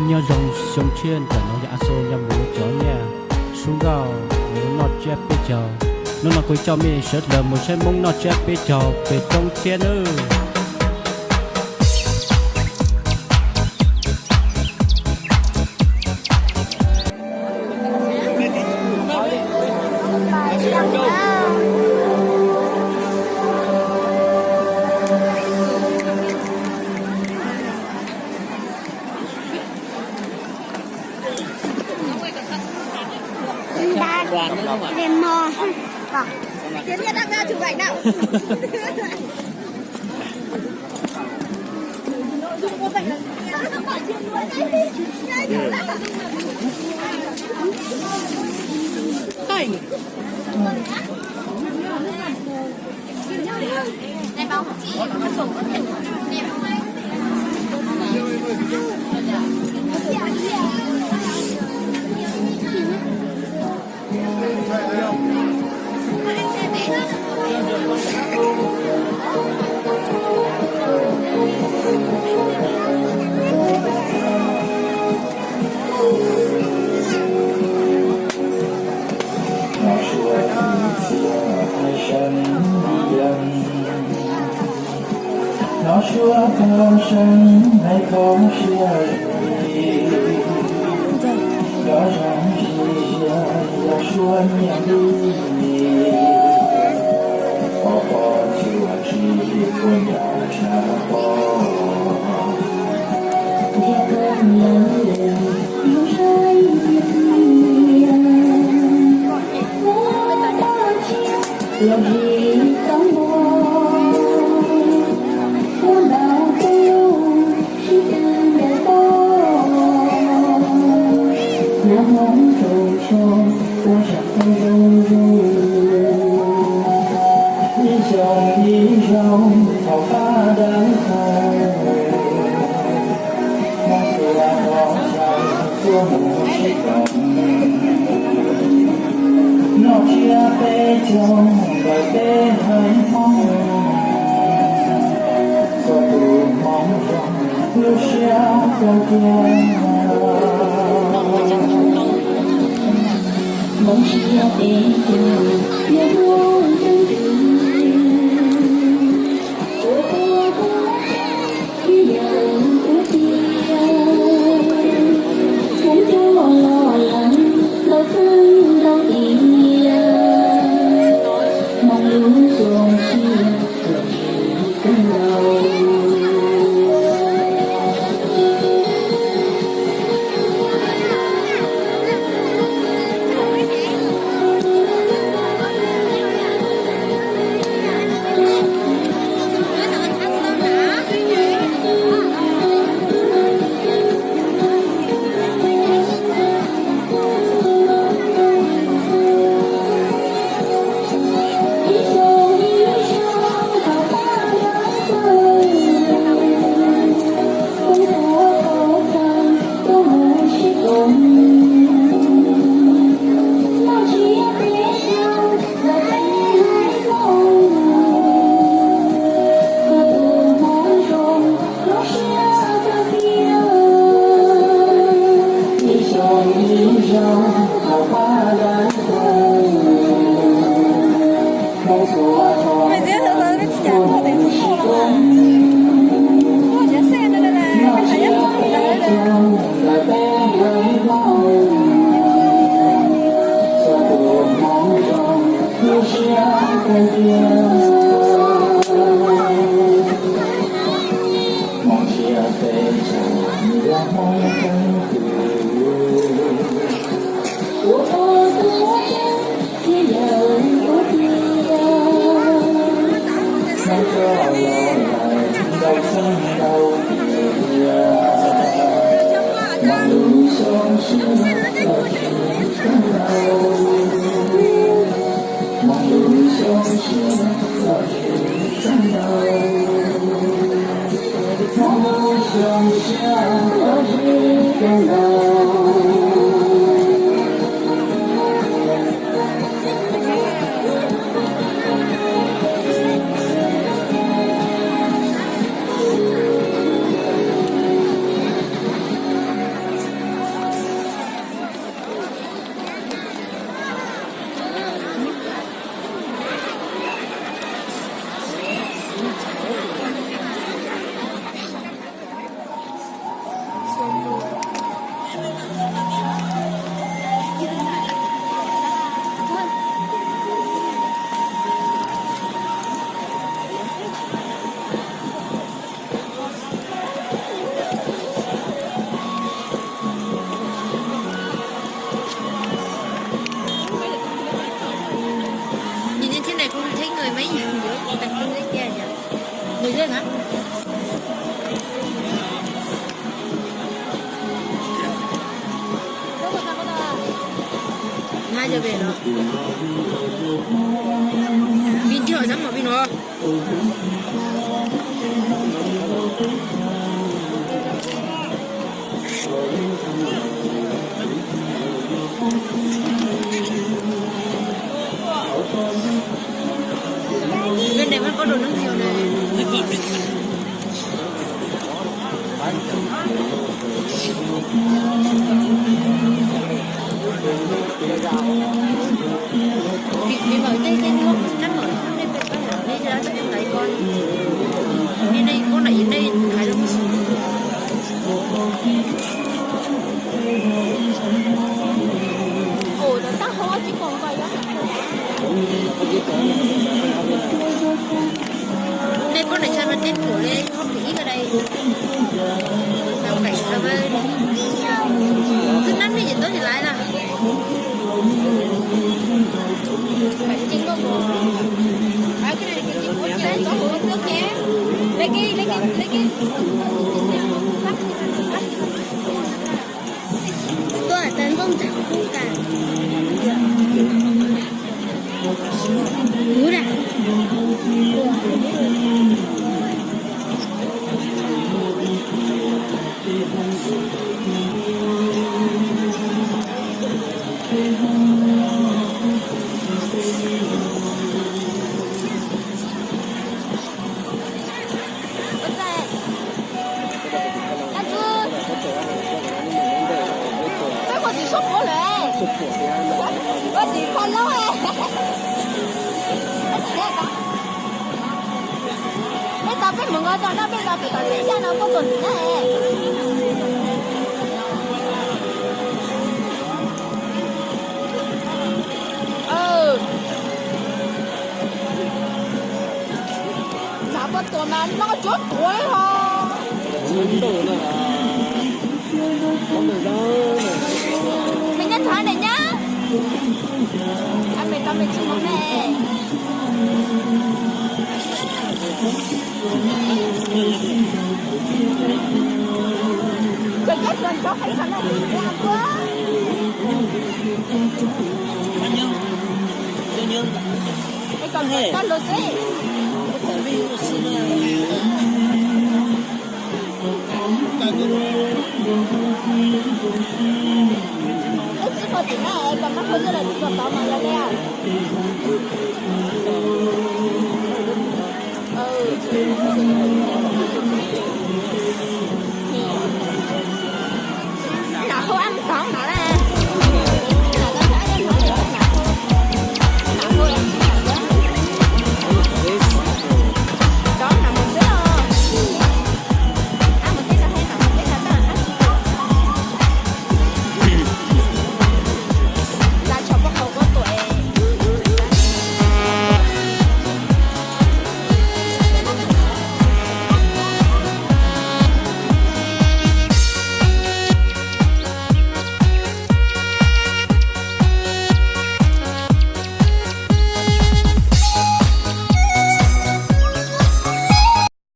Nyob zoo xyoo tshiab ntawm no yog A Xo nyob mus cov nyiaj sub nkauj mus noj tsiab peb caug. Hnub no kuv coj mej sawv daws mus saib Hmoob noj tsiab peb caug pem roob thiab nawb. Nov suav tau seev hais kho siab li, nov zoo siab yog suav nyiam li, pov pov tsuas tsis ua nyob tshaj pov. Los zis tau ua, ua ntau tus sib tw ncaim pog, nag hmoov tsaus tsho ua sab qau zoo zoo. Ib xyoos ib zaug thaum pab dawb qhawv, Hmoob xuav tau xyoo tuaj mus sib koom, noj tsiab peb caug ntawm peb haiv Hmoob, txhua tus Hmoob zoo lub siab kawg kiag. Hmoob tsiab peb caug yog Hmoob ceeb tsheej, ua ua ua ib yam ua tiag, Hmoob coj los lawm ntau txheej ntau tiam, Hmoob lub xyoo tshiab los zis kawg nkaus. Ntag. Ntag, yog pem no. Vij nrog xab mom vij no. Peb ntes muab koj dua neeb yug ne. Vim, vim mawm tej, tej nyuag kab mom nej pes koj yom, nej yog dab tsi nej ntaiv ko, nej, nej muab nram yim nej hais rau kuv xwb. Ua tab hau tsis pom nkaus yom. Nej pom nram tshav mas tej pom li ob pem ib ko dai. Xav nqaim xav, twb nab nej ces tab sis laiv na. Tuaj tas nplooj ntag kuv kam. Kuv na. Peb koj tsis sub puav lawm, koj tsis kho loj. Peb tos peb mus nqa tau no, peb tos peb tom tsev yaj no puag tom ntawm na. Nab puag tom mas no cuab tuav li ho. Me nyab txhab ne nyab. Ab pem tau me tsis mus me. Cov cab hluas nraug qhov ib qhov no kuv tus a kua. Es kom cab hluas xwb. Ib txwv qhov tim na es kom mab qhov xwb los tsis tau tod mas yog li.